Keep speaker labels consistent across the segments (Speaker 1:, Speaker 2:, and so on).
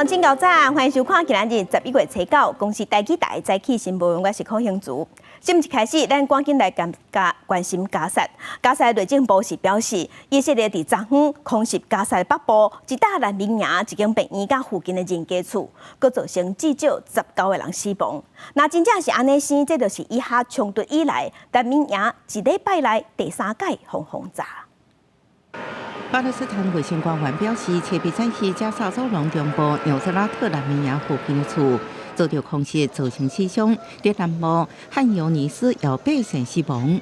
Speaker 1: 眾真𠢕早，歡迎收看今仔日11月初9公視台語台早起新聞，我是柯興竹。新聞一開始，咱趕緊來加關心加薩。加薩內政部是表示，以色列佇昨昏空襲加薩北部一搭難民營一間病院佮附近的人家厝，閣造成至少19個人死亡。若真正是按呢生，這就是以哈衝突以來難民營一禮拜內第三擺予轟炸。
Speaker 2: 巴勒斯坦衛生官員表示，初八早起加薩走廊中部紐澤拉特難民營附近的厝遭著空襲，造成死傷。佇南部漢尤尼斯有百姓死亡。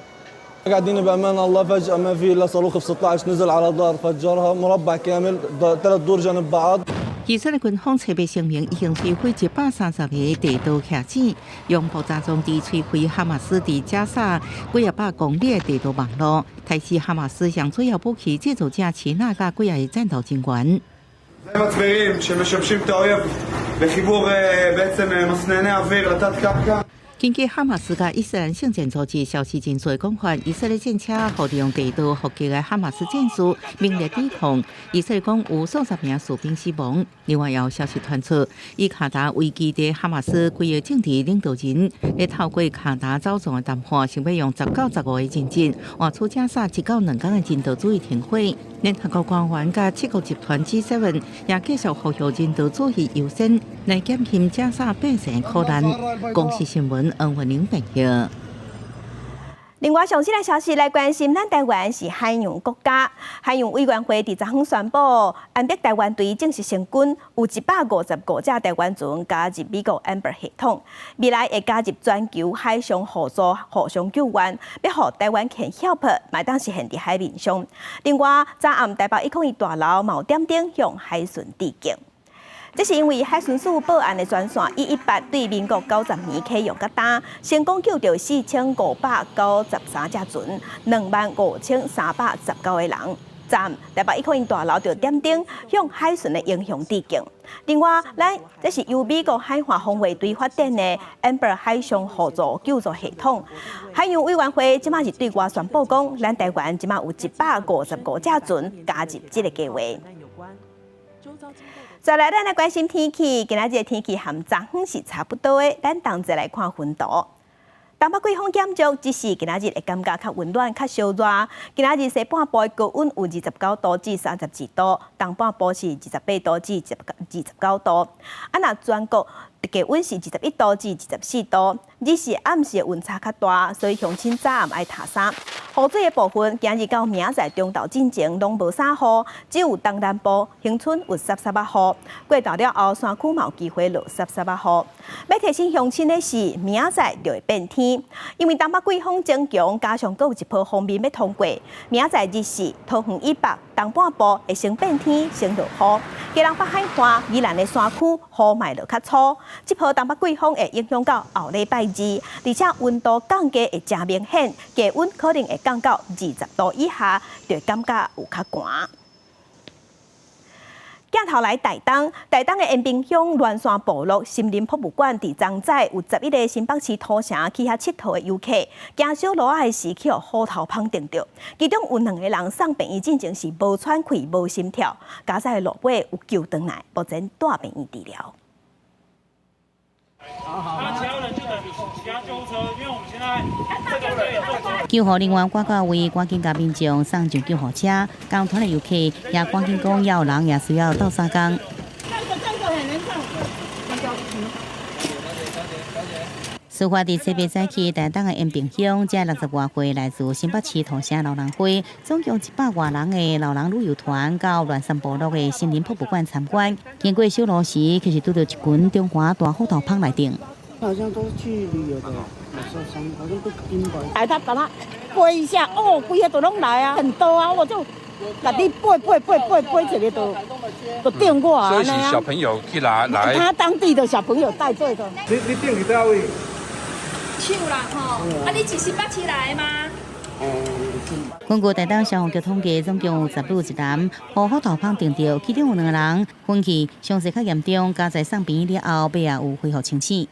Speaker 3: قاعدين بأمان الله، فجأة ما في إلا صاروخ F 16 نزل على دار، فجرها، مربع كامل، ثلاث دور جنب بعض。
Speaker 2: 以色列軍方初八聲明已經摧毀130個地道徛子，用爆炸裝置摧毀哈馬斯佇加薩幾仔百公里的地道網路，提示哈馬斯上主要武器製造者齊納佮幾仔個戰鬥人員。
Speaker 4: מצברים שמשמשים את האויב לחיבור בעצם מסנני אוויר לתת קרקע.
Speaker 2: 根據哈馬斯佮伊斯蘭聖戰組織消息人士講法，以色列戰車利用地道伏擊的哈馬斯戰士，猛烈抵抗。以色列講有數十名士兵死亡。另外，有消息傳出，以卡達為基地哈馬斯幾个政治領導人，咧透過卡達走廊的談判，想欲用10到15個人質換取加薩1到2工的人道主義停火。聯合國官員佮七國集團 G7 也繼續呼籲人道主義優先，來減輕加薩百姓苦難。公視新聞黃文玲報道。
Speaker 1: 另外，上新的消息來關心，咱台灣是海洋國家，海洋委員會佇昨昏宣布，安逼台灣隊正式成軍，有155隻台灣船加入美國 Amber 系統，未來會加入全球海上互助、互相救援，欲予台灣 can help，嘛會當實現佇海面上。另外，昨暗台北101大樓嘛有點燈向海巡致敬。這是因為海巡署報案的專線118對民國90年啟用到今，成功救著4593隻船，25,319個人。昨暗台北101大樓就點燈向海巡的英雄致敬。另外，咱這是由美國海岸防衛隊發展的 Amber 海上互助救助系統。海洋委員會這馬是對外宣布講，咱台灣這馬有155隻船加入這个計畫。再來，咱來關心天氣。今仔日天氣和昨昏是差不多的。咱同齊來看雲圖。東北季風減弱，只是今仔日會感覺較溫暖、較燒熱。今仔日西半部的高溫有29度至32度，東半部是28度至29度。啊，若全國低溫是21度至24度。日時暗時的溫差較大，所以鄉親早暗愛罩衫。雨水的部分，今日到明仔載中晝進前攏無啥雨，只有東南部恆春有濕濕仔雨。過晝了後，山區嘛有機會落濕濕仔雨。欲提醒鄉親的是，明仔載就會變天，因為東北季風增強，加上閣有一波鋒面欲通過，明仔載日時桃園以北、東半部會先變天，先落雨。基隆北海岸、宜蘭的山區雨嘛會落較粗。這波東北季風會影響到後禮拜二，而且溫度降低會誠明顯，低溫可能會降到20度以下，就會感覺有較寒。鏡頭來台東，台東的延平鄉巒山部落森林博物館，佇昨早有11個新北市土城去遐𨑨迌的遊客，行小路仔的時去予虎頭蜂叮著，其中有兩个人送病院進前是無喘氣、無心跳，佳哉路尾有救轉來，目前帶病院治療。
Speaker 5: 他其他人就等其他救護車，因為我們現在這個
Speaker 6: 救護人員趕到位，趕緊共民眾送上救護車。仝團的遊客也趕緊講，有人也需要鬥相共。
Speaker 7: 這個很嚴重。
Speaker 6: 事發佇初八早起，台東的延平鄉，這60外歲來自新北市土城老人會，總共100外人的老人旅遊團到巒山部落的森林博物館參觀。經過小路時，卻是拄著一群中華大虎頭蜂來叮。
Speaker 8: 好像都是去旅遊的，有受傷，好像都暈過。
Speaker 7: 來，他把它背一下，哦，規个都攏來啊，很多啊，我就共你背背背背背一个都都叮過啊。
Speaker 9: 所以是小朋友去來來。
Speaker 7: 他當地的小朋友帶隊的。
Speaker 4: 你叮佇佗位？
Speaker 10: 手啦吼，啊你是新北市來的嗎？
Speaker 6: 根據台東消防局統計，總共有10女一男，予虎頭蜂叮著，其中有兩個人昏去，傷勢較嚴重，佳哉送病院了後，尾仔有恢復清醒。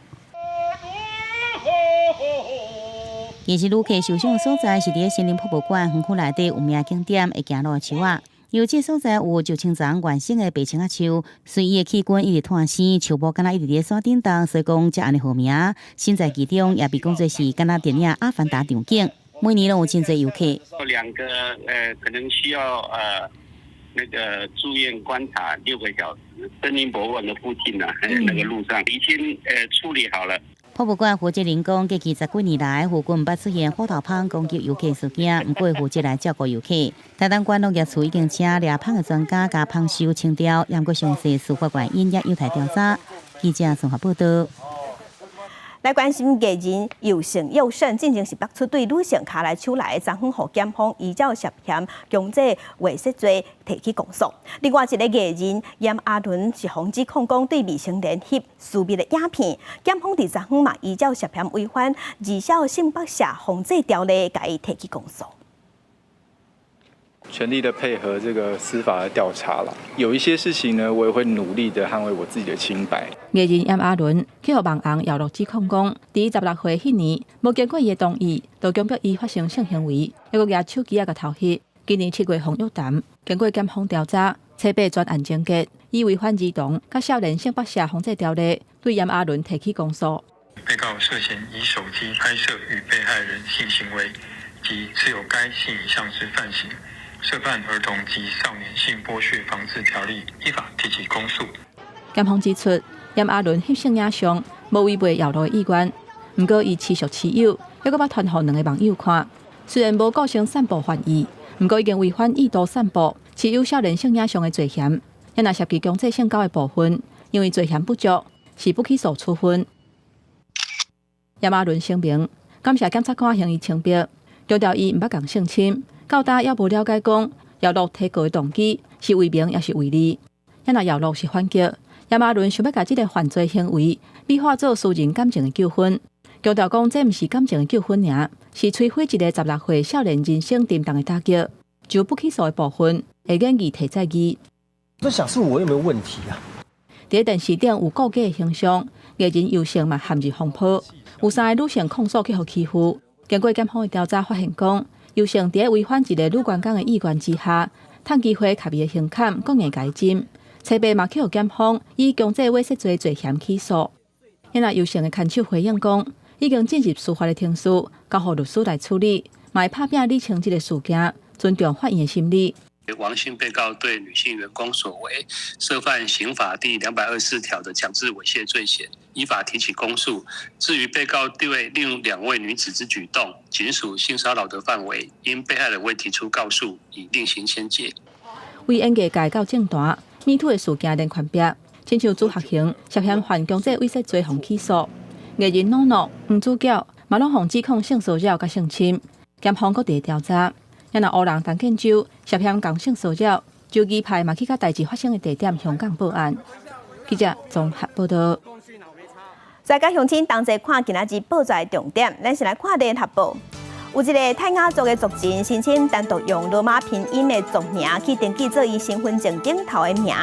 Speaker 6: 其實旅客受傷的所在是佇咧森林博物館園區內底有名景點會行路的樹仔。因為這所在有上千叢原生的白檉仔樹，隨伊的氣根一直湠生，樹木敢若一直佇咧山頂動，所以講才按呢號名。身在其中，也被講做是敢若電影《阿凡達》場景。每年攏有真濟遊客。
Speaker 11: 兩個可能需要那個住院觀察6個小時。森林博物館的附近啊，那個路上已經處理好了。
Speaker 6: 博物館負責人講，過去十幾年來，附近毋捌出現虎頭蜂攻擊遊客事件，毋過會負責來照顧遊客。台東縣農業處已經請獵蜂的專家共蜂箱清掉，毋過詳細事發原因也有待調查。記者綜合報道。
Speaker 1: 來關心藝人游勝宥勝，進前是爆出對女性跤來手來，昨昏予檢方依照涉嫌強制猥褻罪提起公訴。另外一个藝人嚴阿倫是予指控講對未成年翕私密的影片，檢方佇昨昏嘛依照涉嫌違反兒少性剝削防制條例，共伊提起公訴。
Speaker 12: 全力的配合這個司法的調查啦，有一些事情呢，我也會努力的捍衛我自己的清白。
Speaker 13: 藝人嚴阿倫去予網紅姚樂指控講，佇16歲彼年，無經過伊的同意，就強迫伊發生性行為，猶閣舉手機仔共偷翕。今年7月予約談，經過檢方調查，初八全案終結，以違反兒童佮少年性剝削防制條例，對嚴阿倫提起公訴。
Speaker 14: 被告涉嫌以手機拍攝與被害人性行為及持有該性影像之犯行，涉犯兒童及少年性剝削防治條例，依法提起公訴。
Speaker 13: 檢方指出，嚴阿倫翕性影像無違背姚樂的意願，毋過伊持續持有，猶閣捌傳予兩个網友看。雖然無構成散布犯意，毋過已經違反意圖散布持有少年性影像的罪嫌。若涉及強制性交的部分，因為罪嫌不足，是不起訴處分。嚴阿倫聲明，感謝檢察官還伊清白，強調伊毋捌共性侵。到今猶無了解講姚樂提告的動機是為名抑是為利。若姚樂是反擊，嚴阿倫想欲共這个犯罪行為美化做私人感情的糾紛，強調講這毋是感情的糾紛爾，是摧毀一个16歲少年人生沉重的打擊。就不起訴的部分，會研議提再議。
Speaker 15: 我想是我有沒有問題啊？
Speaker 13: 佇電視頂有顧家的形象，藝人尤勝嘛陷入風波，有三个女性控訴去予欺負。經過檢方的調查發現講，尤勝佇違反一个女員工的意願之下，趁機會挾伊的胸坎，閣硬共伊斟。初八嘛去予檢方以強制猥褻罪罪嫌起訴。因尤勝的牽手回應講，已經進入司法的程序，交予律師來處理，嘛會拍拚理清這个事件，尊重法院的審理。
Speaker 16: 王姓被告對女性員工所為，涉犯刑法第224條的強制猥褻罪嫌，依法提起公訴。至於被告對另兩位女子之舉動，僅屬性騷擾的範圍，因被害人未提出告訴，已另行簽結。
Speaker 13: 為演藝界到政壇，MeToo 的事件連環爆，親像朱學恆涉嫌犯強制猥褻罪予起訴，藝人諾諾、黃子佼嘛攏予指控性騷擾佮性侵，檢方閣佇調查。若烏人陳建州涉嫌共性騷擾，周記派嘛去共代誌發生的地點香港報案。記者綜合報道。
Speaker 1: 再佮鄉親同齊看今仔日報紙重點，咱先來看聯合報。有一个泰雅族的族人申請單獨用羅馬拼音的族名去登記做伊身份證頂頭的名，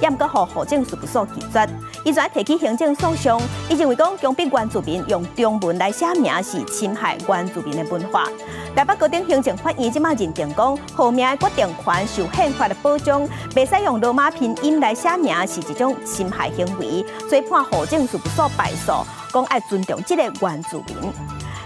Speaker 1: 也毋過予戶政事務所拒絕。伊就提起行政訴訟，伊認為講強迫原住民用中文來寫名是侵害原住民的文化。台北高等行政法院這馬認定講，號名的決定權受憲法的保障，袂使用羅馬拼音來寫名是一種侵害行為，所以判戶政事務所敗訴，講愛尊重這个原住民。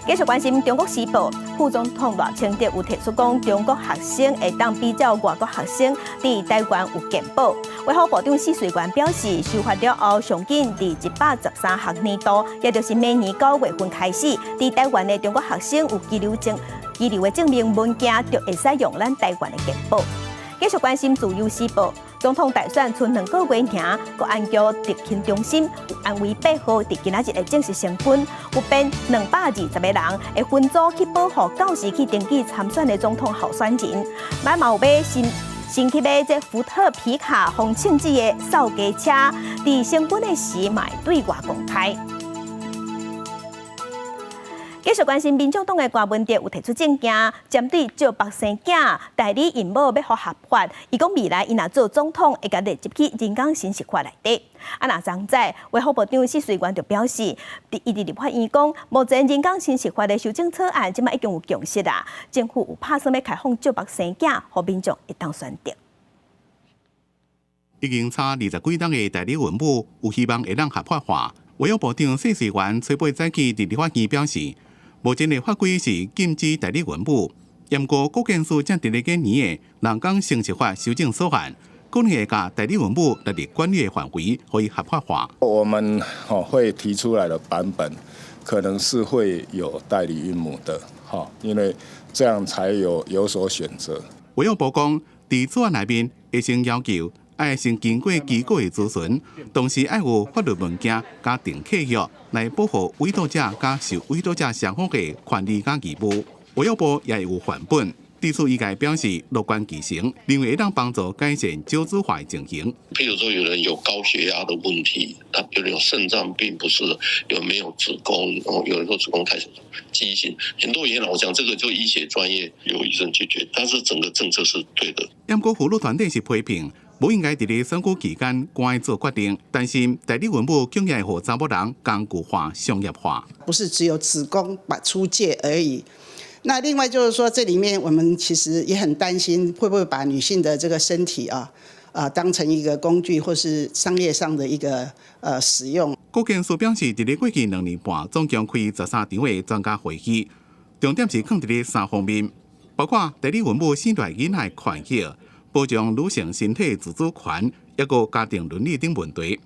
Speaker 1: 繼續關心中國時報，副總統賴清德有提出講，中國學生會當比照外國學生佇台灣有健保。衛福部長許瑞元表示，修法了後，上緊佇113學年度，也就是明年9月份開始，佇台灣的中國學生有居留證、居留的證明文件，就會使用咱台灣的健保。繼續關心自由時報，總統大選賰2個月爾，國安局特勤中心安衛8號佇今仔日會正式成軍，有編220個人會分組去保護到時去登記參選的總統候選人。嘛有買新新去買這福特皮卡風慶子的掃街車，佇成軍的時嘛會對外公開。繼續關心民眾黨的柯文哲有提出政見，針對借腹生囝代理孕母欲予合法，伊講未來伊若做總統，會共列入去人工生殖法內底。啊，若昨早衛福部長許瑞元就表示，伊佇立法院講，目前人工生殖法的修正草案，這馬已經有共識啦。政府有拍算欲開放借腹生囝，予民眾會當選擇。
Speaker 17: 已經差20幾冬的代理孕母有希望會當合法化。衛福部長謝瑞元初八早起佇立法院表示，目前的法規是禁止代理孕母。毋過國健署正佇咧研擬的人工生殖法修正草案，可能會共代理孕母納入管理的範圍，予伊合法化。
Speaker 18: 我們吼會提出來的版本，可能是會有代理孕母的，哈，因為這樣才有所選擇。
Speaker 17: 衛福部講，佇草案內面會先要求，愛先經過機構的諮詢，同時愛有法律文件佮定契約來保護委託者佮受委託者雙方的權利佮義務。衛福部也會有範本，對此醫界表示樂觀其成，認為會當幫助改善少子化的情形。
Speaker 19: 譬如說，有人有高血壓的問題，他有人有腎臟病不適，有沒有子宮？哦，有人說子宮太小，畸形，很多原因。我講這個就醫學專業由醫生解決，但是整個政策是對的。
Speaker 17: 毋過婦女團體是批評，無應該佇咧選舉期間趕做決定，但是代理孕母恐會予查某人工具化、商業化。
Speaker 20: 不是只有子宮把出界而已。那另外就是說，這裡面我們其實也很擔心，會不會把女性的這個身體啊當成一個工具，或是商業上的一個使用。
Speaker 17: 國健署表示，佇咧過去2年半，總共開13場的專家會議，重點是放佇咧三方面，包括代理孕母生落囡仔的權益，保障女性身體自主權，抑閣家庭倫理等問題。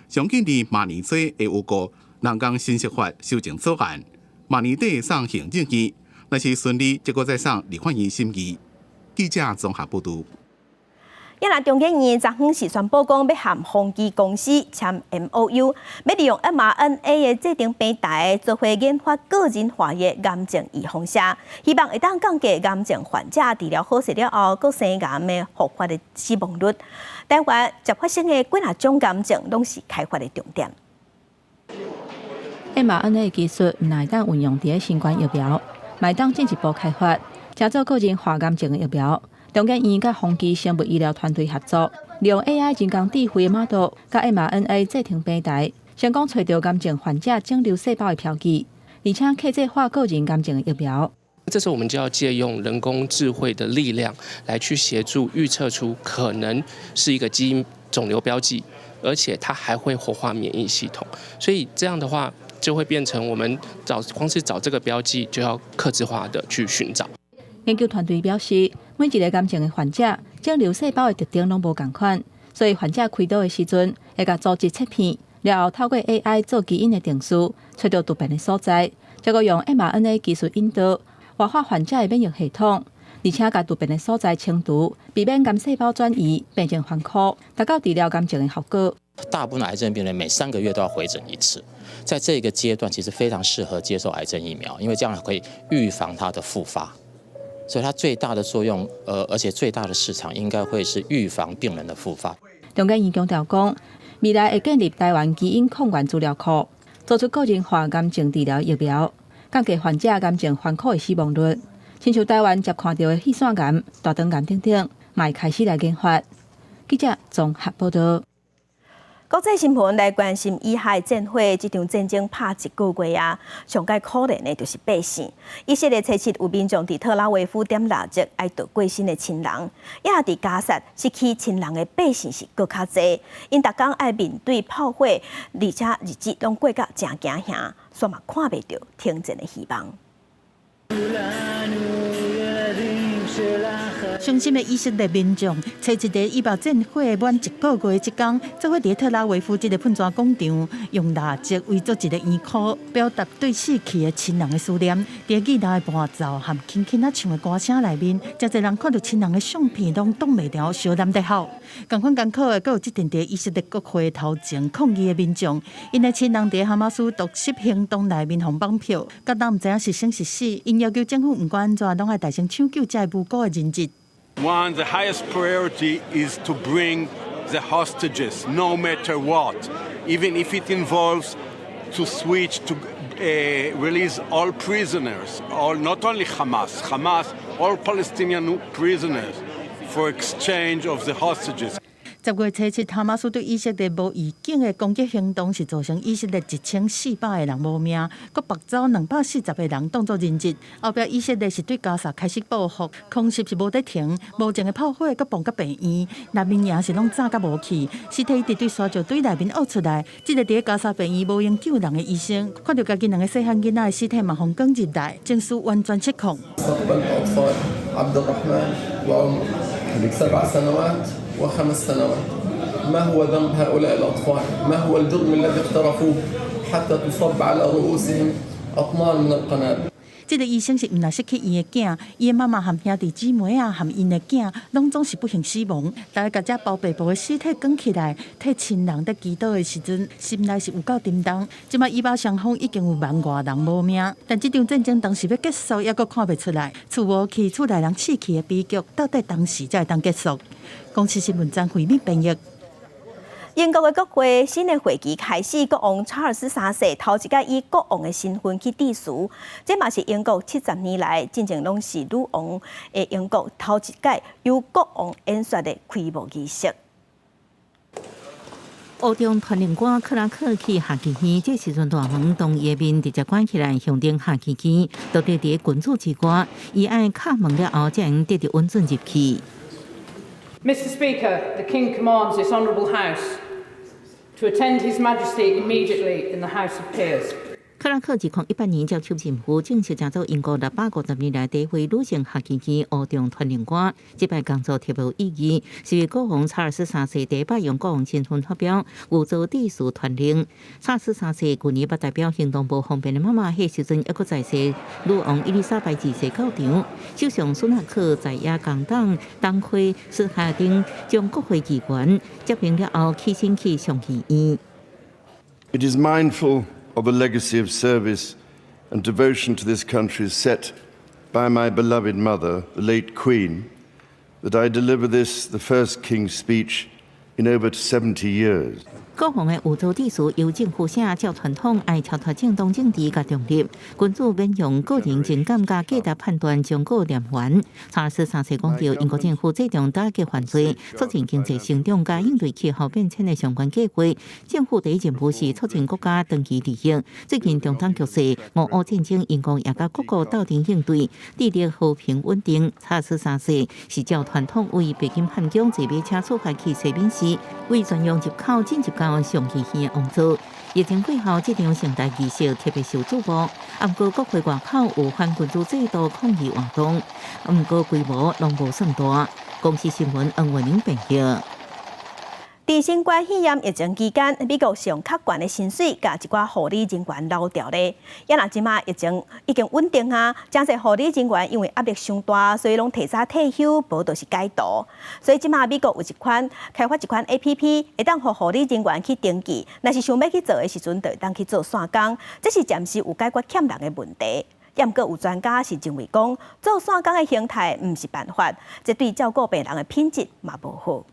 Speaker 17: 上緊佇明年初會有個人工生殖法修正草案，明年底送行政院，若是順利，則閣再送立法院審議。記者綜合報導。
Speaker 1: 也若中研院昨昏是宣布講，欲和宏碁公司簽 MOU，欲利用 mRNA 的製程平台，做伙研發個人化的癌症預防射，希望會當降低癌症患者治療好勢了後，閣生癌的復發的死亡率。台灣捷發生的幾若種癌症，攏是開發的重點。
Speaker 13: mRNA 技術毋但會當運用佇咧新冠疫苗，嘛會當進一步開發，成做個人化癌症的疫苗。中研院佮宏碁生物醫療團隊合作，利用 AI 人工智慧的 model，佮 mRNA 製程平台，成功揣著癌症患者腫瘤細胞的標記，而且客製化個人癌症的疫苗。
Speaker 21: 這時候我們就要借用人工智慧的力量，來去協助預測出可能是一個基因腫瘤標記，而且它還會活化免疫系統，所以這樣的話就會變成我們找光是找這個標記就要客製化的去尋找。
Speaker 13: 研究團隊表示，每一個癌症的患者腫瘤細胞的特徵攏無仝款，所以患者開刀的時陣會共組織切片，了後透過 AI 做基因的定序，揣著突變的所在，再閣用 mRNA 技術引導活化患者的免疫系統，而且共突變的所在清除，避免癌細胞轉移變成反箍，達到治療癌症的效果。
Speaker 22: 大部分癌症病人每3個月都要回診一次，在這個階段其實非常適合接受癌症疫苗，因為這樣可以預防它的復發。所以它最大的作用，而且最大的市場應該會是預防病人的復發。
Speaker 13: 中研院強調講，未來會建立台灣基因抗原資料庫，做出個人化癌症治療疫苗，降低患者癌症反箍的死亡率。親像台灣捷看著的肺腺癌、大腸癌等等，嘛會開始來研發。記者綜合報導。
Speaker 1: 國際新聞來關心以哈戰火，這場戰爭拍一個月啊，上蓋可憐的就是百姓。以色列初七有民眾佇特拉維夫點蠟燭，哀悼過身的親人，也佇加薩失去親人的百姓是閣較濟。𪜶逐工愛面對炮火，而且日子攏過甲誠驚嚇，煞嘛看袂著停戰的希望。
Speaker 23: 傷心的以色列民眾，初七佇以巴戰火滿一個月這工，做伙佇特拉維夫這个噴泉廣場，用蠟燭圍做一個圓箍，表達對死去的親人的思念。佇吉他的伴奏和輕輕仔唱的歌聲內面，誠濟人看著親人的相片，攏擋袂牢，相澹咧哭。仝款艱苦的，閣有這陣佇以色列國會頭前抗議的民眾，𪜶的親人佇哈馬斯突襲行動內面予綁票，到今毋知影是生是死。𪜶要求政府毋管按怎，攏愛大聲搶救這無辜的人質。
Speaker 24: One, the highest priority is to bring the hostages, no matter what, even if it involves to switch to release all prisoners, all not only Hamas, Hamas, all Palestinian prisoners for exchange of the hostages.
Speaker 23: 10月初7，哈馬斯對以色列無預警的攻擊行動，是造成以色列1400個人無命，閣縛走240個人當做人質。後壁以色列是對加薩開始報復，空襲是無咧停，無情的炮火閣爆甲病院，難民營是攏炸甲無去，屍體一直對沙石堆內面挖出來。這个佇咧加薩病院無閒救人的醫生，看著家己兩个細漢囡仔的屍體嘛，予捲入來，情緒完全失控。
Speaker 2: 7 سنوات و5 سنوات. ما هو ذنب هؤلاء الأطفال؟ ما هو الجرم الذي اقترفوه حتى تصب على رؤوسهم أطنان من القنابل؟
Speaker 23: 這个醫生是毋但失去伊的囝，伊的媽媽和兄弟姊妹啊，和𪜶的囝，攏總是不幸死亡。大家共這包白布的屍體捲起來，替親人佇祈禱的時陣，心內是有夠沉重。這擺以巴雙方已經有萬外人無命，但這場戰爭當時欲結束，猶閣看袂出來。厝無去，厝內人死去的悲劇，到底當時才會當結束？公視新聞張惠敏編譯。
Speaker 1: 英國的國會新的會期開始，國王查爾斯三世頭一擺以國王的身份去致辭，這嘛是英國70年來進前攏是女王的英國頭一擺由國王演說的開幕儀式。
Speaker 6: 烏中傳令官克拉克去下議院，這時陣大門當伊的面直接關起來，象徵下議院獨立佇君主之外，伊愛敲門了後，才會得著允准入去。
Speaker 3: Mr. Speaker, the King commands this honourable House to attend His Majesty immediately in the House of Peers.
Speaker 6: 克拉克2018年接手任務，正式成做英國650年來第一位女性下議院烏中傳令官。這擺工作特別有意義，是為國王查爾斯三世第一擺用國王身份發表預做致辭傳令。查爾斯三世舊年捌代表行動無方便的媽媽，彼時陣猶閣在世，女王伊麗莎白二世到場。首相蘇納克在野工黨黨魁施夏丁將國會議員接命了後，起身去上議院。
Speaker 5: It is mindful of a legacy of service and devotion to this country set by my beloved mother, the late Queen, that I deliver this, the first King's speech, in over 70 years.
Speaker 6: 國王的預做致辭由政府寫，照傳統愛超脫政黨政治佮中立，君主免用個人情感佮價值判斷忠告念完。查爾斯三世講著，英國政府制定打擊犯罪、促進經濟成長佮應對氣候變遷的相關計劃。政府第一任務是促進國家長期利益。最近中東局勢、俄烏戰爭，英國也佮各國鬥陣應對，致力和平穩定。查爾斯三世是照傳統為白金漢宮坐馬車出發去西敏寺，為專用入口進入到上議院的王座。疫情過後，這場盛大儀式特別受矚目。毋過國會外口有反君主制度抗議活動，毋過規模攏無算大。公視新聞黃慧玲編譯。
Speaker 1: 佇新冠肺炎疫情期間，美國是用較懸的薪水，共一寡護理人員留牢咧。啊若這馬疫情已經穩定啊，誠濟護理人員因為壓力傷大，所以攏提早退休，無就是解僱。所以這馬美國有一款開發一款 APP，會當予護理人員去登記，若是想欲去做的時陣，就會當去做線工。這是暫時有解決欠人的問題。毋過有專家是認為講，做線工的形態毋是辦法，這對照顧病人的品質嘛無好。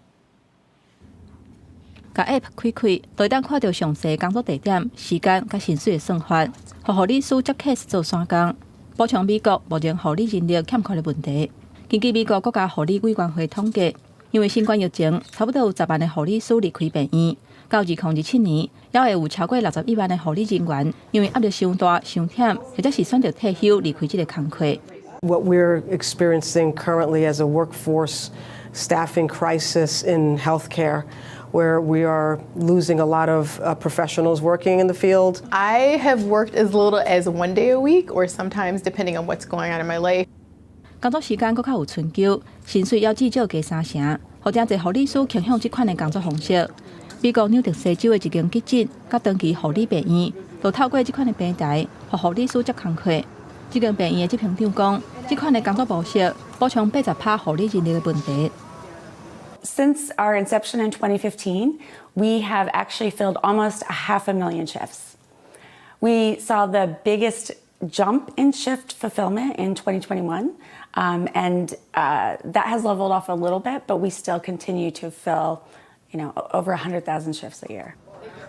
Speaker 13: 共 App 開開，就會當看著詳細工作地點、時間佮薪水的算法，予護理師接 case 做線工，補充美國目前護理人力欠缺的問題。根據美國國家護理委員會統計，因為新冠疫情，差不多有10萬的護理師離開病院。到2027年，猶會有超過61萬的護理人員，因為壓力傷大、傷忝，或者是選擇退休離開這个工課。
Speaker 8: What we're experiencing currently as a workforce staffing crisis in healthcare, where we are losing a lot of professionals working in the field.
Speaker 25: I have worked as little as one day a week, or sometimes depending on what's going on in my life.
Speaker 13: 工作時間閣較有春秋，薪水猶至少加三成，予誠濟護理師傾向這款的工作方式。美國紐澤西州的一間急診佮長期護理病院，就透過這款的平台，予護理師接工課。這間病院的執行長講，這款的工作模式補充80%護理人力的問題。
Speaker 26: Since our inception in 2015, we have actually filled almost a half a million shifts. We saw the biggest jump in shift fulfillment in 2021, and that has leveled off a little bit, but we still continue to fill over 100,000 shifts a year.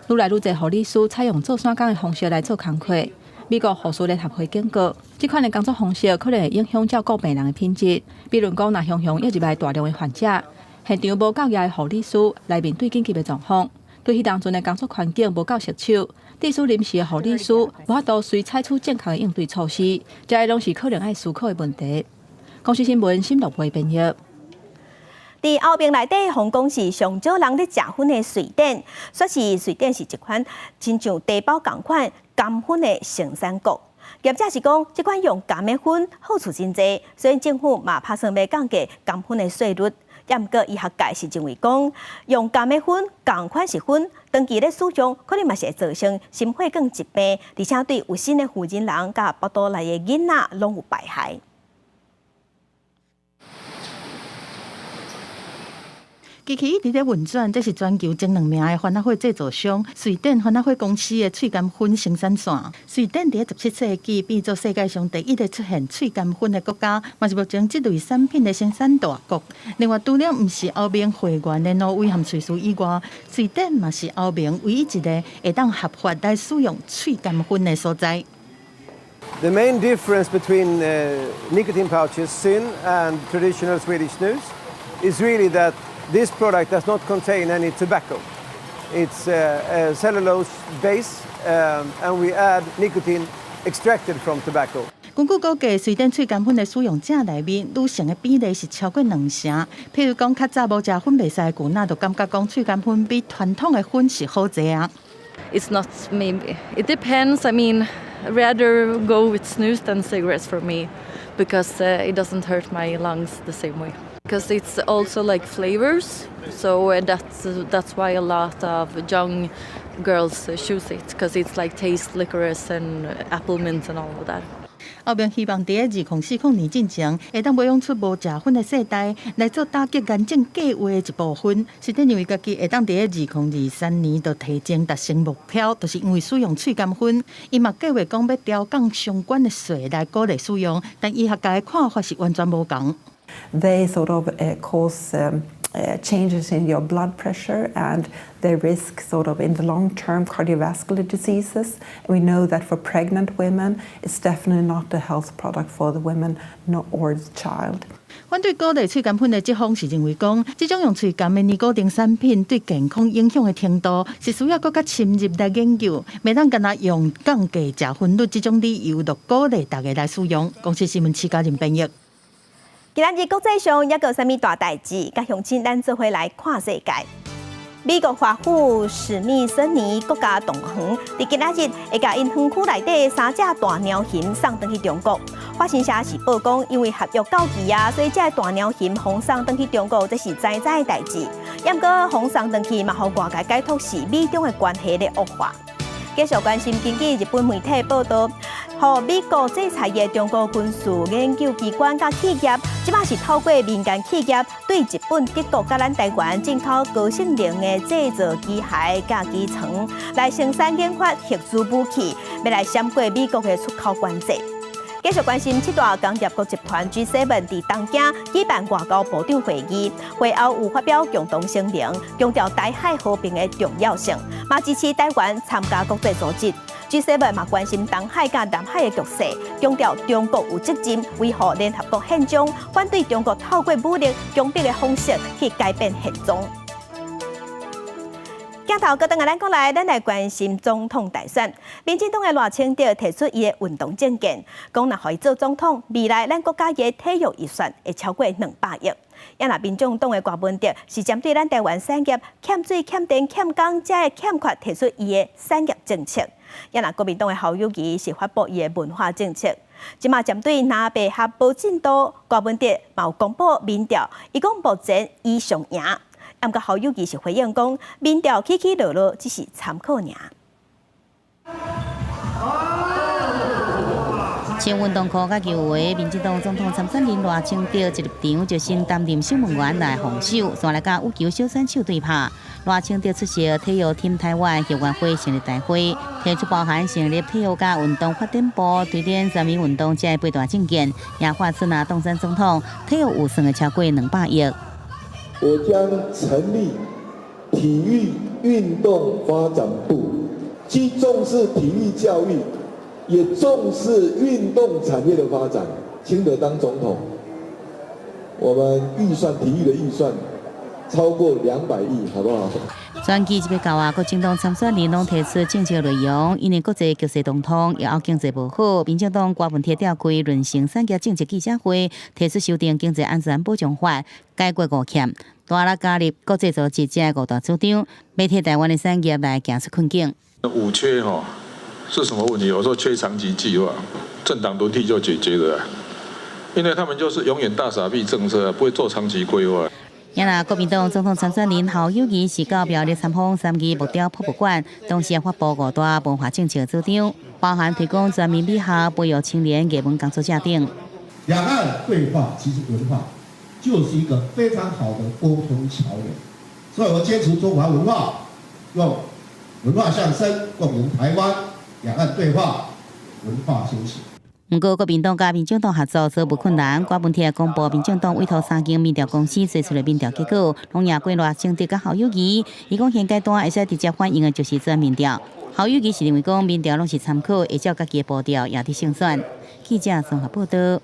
Speaker 13: 愈來愈濟護理師採用做線工的方式來做工課。美國護士聯合會警告，這款的工作方式可能會影響照顧病人的品質。比如講，若常常約入來大量的患者，現場無夠額的護理師來面對緊急的狀況，對彼當陣的工作環境無夠熟手，致使臨時的護理師無法度隨採取正確的應對措施，這些攏是可能愛思考的問題。公視新聞新樂會編譯。
Speaker 1: 佇歐盟內底，予人講是上少人咧食薰的瑞典，說是瑞典是一款親像茶包仝款甘薰的生產國。業者是講，這款用甘的薰好處真濟，所以政府嘛拍算欲降低甘薰的稅率。也毋過醫學界是認為講，用甘的薰仝款是薰，長期咧使用可能嘛是會造成心血管疾病，而且對有身的婦人人佮腹肚內的囡仔攏有敗害。
Speaker 23: 機器一直咧運轉，這是全球前兩名的番仔火製造商瑞典番仔火公司的喙甘薰生產線。瑞典佇17世紀變做世界上第一个出現喙甘薰的國家，嘛是目前這類產品的生產大國。另外，除了毋是歐盟會員的挪威和瑞士以外，瑞典嘛是歐盟唯一一个會當合法來使用喙甘薰的所在。
Speaker 4: The main difference between nicotine pouches, ZYN, and traditional Swedish snus is really that this product does not contain any tobacco. It's a cellulose base, and we add nicotine extracted from tobacco.
Speaker 23: 根據估計，瑞典喙甘薰的使用者內面，女性的比例是超過兩成。譬如講，較早無食薰袂使的舊仔，就感覺講喙甘薰比傳統的薰是好濟啊。
Speaker 7: It's not maybe. It depends. I mean, rather go with snus than cigarettes for me, because it doesn't hurt my lungs the same way. Because it's also like flavors, so that's why a lot of young girls choose it, because it's like taste licorice and apple mint and all of that.
Speaker 23: 歐盟希望佇2040年進前，會當培養出無食薰的世代，來做打擊癌症計畫的一部分。瑞典認為家己會當佇2023年就提前達成目標，就是因為使用喙甘薰。伊嘛計劃講欲調降相關的稅來鼓勵使用，但醫學界的看法是完全無仝。
Speaker 9: They sort of cause changes in your blood pressure and they risk sort of in the long term cardiovascular diseases. We know that for pregnant women, it's definitely not a health product for the women or the child.
Speaker 23: 反對鼓勵喙甘薰的這方是認為講，這種用喙甘的尼古丁產品對健康影響的程度是需要閣較深入來研究，袂當干焦用降低食薰率這種理由就鼓勵大家來使用。公視新聞徐嘉玲編譯。
Speaker 1: 今仔日國際上猶閣有啥物大代誌？佮鄉親咱做伙來看世界。美國華府史密森尼國家動物園佇今仔日會共𪜶園區內底三隻大貓熊送轉去中國。法新社是報講，因為合約到期啊，所以這个大貓熊予送轉去中國，這是知知的代誌。毋過予送轉去嘛，予外界解讀是美中的關係咧惡化。繼續關心，根據日本媒體報道，予美國制裁的中國軍事研究機關佮企業，這擺是透過民間企業對日本、德國佮咱台灣進口高性能的製造機械佮機床，來生產研發核子武器，欲來閃過美國的出口管制。繼續關心七大工業國集團 G7 佇東京舉辦外交部長會議，會後有發表共同聲明，強調台海和平的重要性，嘛支持台灣參加國際組織。G7 嘛關心東海佮南海的局勢，強調中國有責任維護聯合國憲章，反對中國透過武力強迫的方式去改變現狀。鏡頭閣轉來咱國內，咱來關心總統大選。民進黨的賴清德提出伊的運動政見，講若予伊做總統，未來咱國家的體育預算會超過200億。也若民眾黨的柯文哲是針對咱台灣產業欠水、欠電、欠工這个欠缺，提出伊的產業政策。也若國民黨的侯友宜是發布伊的文化政策。這馬針對藍白合無進度，柯文哲嘛有公布民調，伊講目前伊上贏。毋過侯友宜是回應講，民調起起落落只是參考爾。
Speaker 6: 穿運動褲佮球鞋，民進黨總統參選人賴清德一入場就先擔任守門員來防守，紲來佮羽球小選手對拍。賴清德出席體育挺台灣後援會成立大會，提出包含成立體育佮運動發展部、推展全民運動這八大政見，也發出若當選總統，體育預算會超過200億。
Speaker 10: 我將成立體育運動發展部，既重視體育教育，也重視運動產業的發展。清德當總統，我們預算體育的預算超過200億，好不好？
Speaker 6: 選舉這欲到啊，國政黨參選人攏提出政策內容，因為國際局勢動盪，也經濟無好，民進黨郭文鐵召開論成產業政策記者會，提出修訂經濟安全保障法，解決五欠，大力加入國際組織這五大主張，欲替台灣的產業來行出困境。
Speaker 11: 五缺吼是什麼問題？我說缺長期計劃，政黨輪替就解決了，因為他們就是永遠大撒幣政策，不會做長期規劃。
Speaker 6: 也若國民黨總統參選人侯友宜是到苗栗參訪三義木雕博物館，同時也發布五大文化政策主張，包含提供全民美學、培育青年藝文工作者等。
Speaker 12: 兩岸對話其實文化就是一個非常好的溝通橋樑，所以我堅持中華文化，用文化相聲共贏台灣，兩岸對話，文化先行。
Speaker 6: 毋過，國民黨佮民進黨合作做無困難。郭文鐵公布民進黨委託三間民調公司做出的民調結果，攏贏過賴清德佮侯友宜。伊講現階段會使直接反映的就是這民調。侯友宜是認為講民調攏是參考，會照家己的步調贏得勝選。記者綜合報道。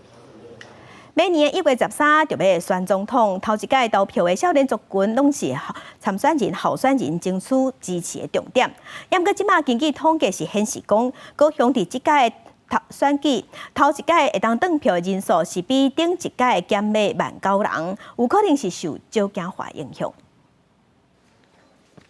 Speaker 1: 明年1月13就欲選總統，頭一屆投票的少年族群攏是參選人、候選人爭取支持的重點。毋過這馬根據統計是顯示講，高雄佇這屆頭選舉頭一屆會當轉票的人數是比頂一屆減了1.9萬人，有可能是受少子化影響。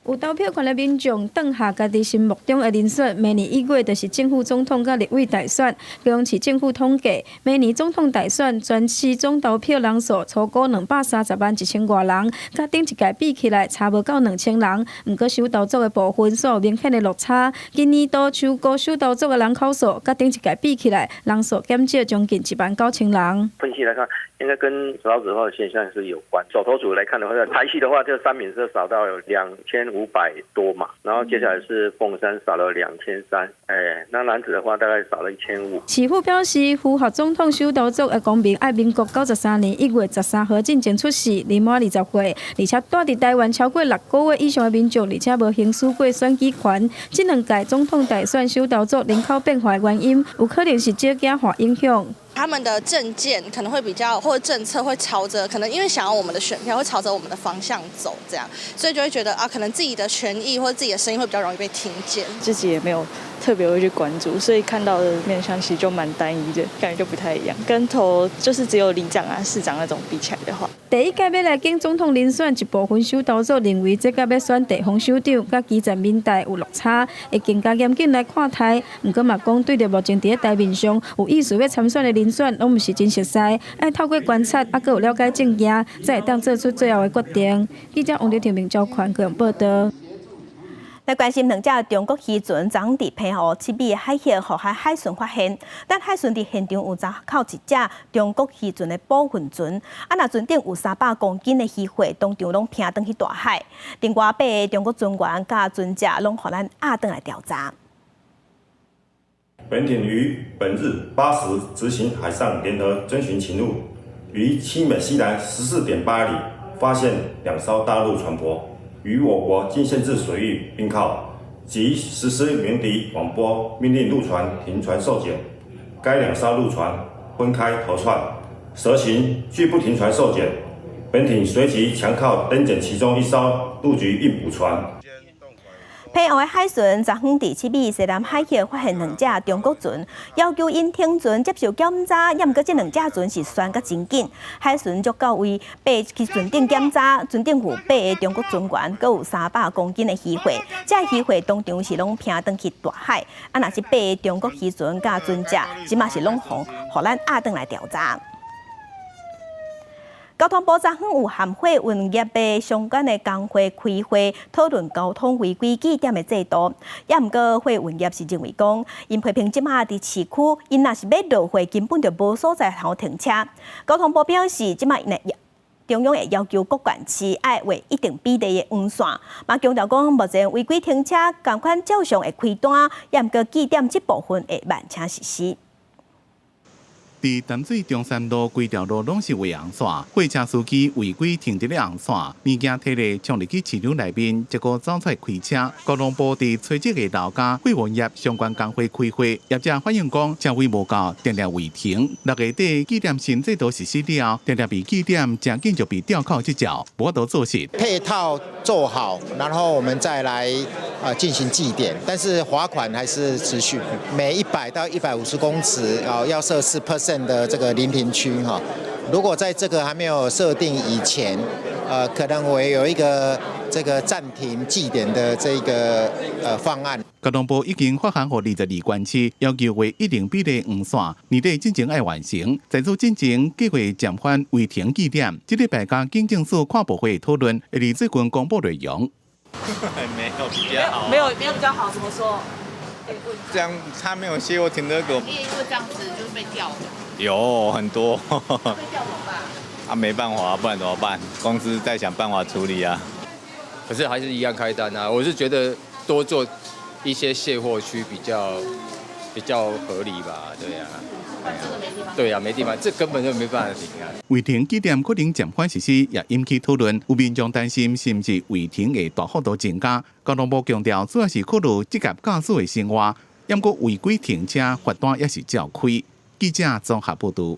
Speaker 14: 有投票權的民眾，轉下家己心目中的人選。明年1月就是正副總統佮立委大選。高雄市政府統計，明年總統大選全市總投票人數初估230萬1千外人，佮頂一屆比起來差無夠2000人。毋過首投族的部分，煞有明顯的落差。今年度首估首投族的人口數，佮頂一屆比起來，人數減少將近1.9萬人。
Speaker 15: 分析來看，應該跟少子化的現象是有關。首投族來看的話，台西的話，這三民是少到有2500多嘛，然後接下來是鳳山少了2300，哎，那楠梓的話大概少了1500。
Speaker 14: 市府表示，符合總統首投族的公民，愛民國93年1月13號進前出世，年滿20歲，而且蹛佇台灣超過6個月以上的民眾，而且無行使過選舉權。這兩屆總統大選首投族人口變化的原因，有可能是少子化影響。
Speaker 16: 他們的政見可能會比較，或者政策會朝着可能因為想要我們的選票，會朝着我們的方向走，這樣，所以就會覺得啊，可能自己的權益或者自己的聲音會比較容易被聽見。
Speaker 17: 自己也沒有特別會去關注，所以看到的面向其實就蠻單一的，感覺就不太一樣。跟投就是只有里長啊、市長那種比起來的話，
Speaker 14: 第一屆欲來競總統人選，一部分首投族認為這屆欲選地方首長，佮基層民代有落差，會更加嚴謹來看待。毋過嘛講，對著目前佇咧台面上有意思欲參選的人選，攏毋是真熟似，愛透過觀察，猶閣有了解政見，才會當做出最後的決定。記者王劉庭明、趙寬高雄報道。
Speaker 1: 來關心兩隻中國漁船昨昏佇澎湖七尾海域，予海巡發現，但海巡佇現場有查扣一隻中國漁船的捕魚船，啊，若船頂有300公斤的漁貨，當場攏拚轉去大海。另外八个中國船員佮船隻攏予咱押轉來調查。
Speaker 18: 本艇於本日8時執行海上聯合偵巡勤務，於七美西南14.8里發現兩艘大陸船舶於我國禁限制水域停靠，即實施鳴笛廣播命令陸船停船受檢。該兩艘陸船分開逃竄，蛇行拒不停船受檢。本艇隨即強靠登檢其中一艘陸局運補船。
Speaker 1: 澎湖的海巡昨昏佇七尾西南海域發現兩隻中國船，要求𪜶停船接受檢查，毋過這兩隻船是旋甲真緊。海巡就到位，爬去船頂檢查，船頂有八个中國船員，閣有300公斤的漁貨。這漁貨當場是攏拚轉去大海。啊，若是八个中國漁船佮船隻，這馬是攏予咱押轉來調查。交通部昨昏有和貨運業的相關的工會開會討論交通違規記點的制度，也毋過貨運業是認為講，𪜶批評這馬佇市區，𪜶若是欲落貨，根本就無所在通停車。交通部表示，這馬中央會要求各縣市愛畫一定比例的黃線，嘛強調講，目前違規停車仝款照常會開單，也毋過記點這部分會慢車實施。
Speaker 17: 佇淡水中山路規條路攏是畫紅線，貨車司機違規停佇咧紅線，物件提咧衝入去市場內面，結果走出來開車。交通部佇初一下晝佮貨運業相關工會開會，業者反映講車位無夠，定定違停。六月底記點新制度實施了後，定定被記點，誠緊就被吊扣執照，無法度做事。
Speaker 2: 配套做好，然後我們再來進行記點，但是罰款還是持續，每100到150公尺啊要設4% 的這個臨停區哈，如果在這個還沒有設定以前，可能會有一個這個暫停記點的這個方案。
Speaker 17: 交通部已經發函予22縣市，要求畫一定比例黃線，年底進前愛完成。在此進前計劃暫緩違停記點，這禮拜佮警政署跨部會討論，會佇最近公布內容。
Speaker 19: 沒有比較好，
Speaker 20: 沒有沒有比較好，怎麼說？
Speaker 19: 這樣他沒有卸貨停車格。
Speaker 20: 你也因為這樣子就是被吊的。
Speaker 19: 有很多。
Speaker 20: 被吊怎麼辦？
Speaker 19: 啊，沒辦法，不然怎麼辦？公司在想辦法處理啊。
Speaker 21: 可是還是一樣開單啊！我是覺得多做一些卸貨區比較合理吧？對呀。對啊，沒地方，這根本就沒辦法停啊。
Speaker 17: 違停記點可能暫緩實施，也引起討論。有民眾擔心是毋是違停會大幅度增加？交通部強調，主要是考慮職業駕駛的生活，毋過違規停車罰單也是照開。記者綜合報導。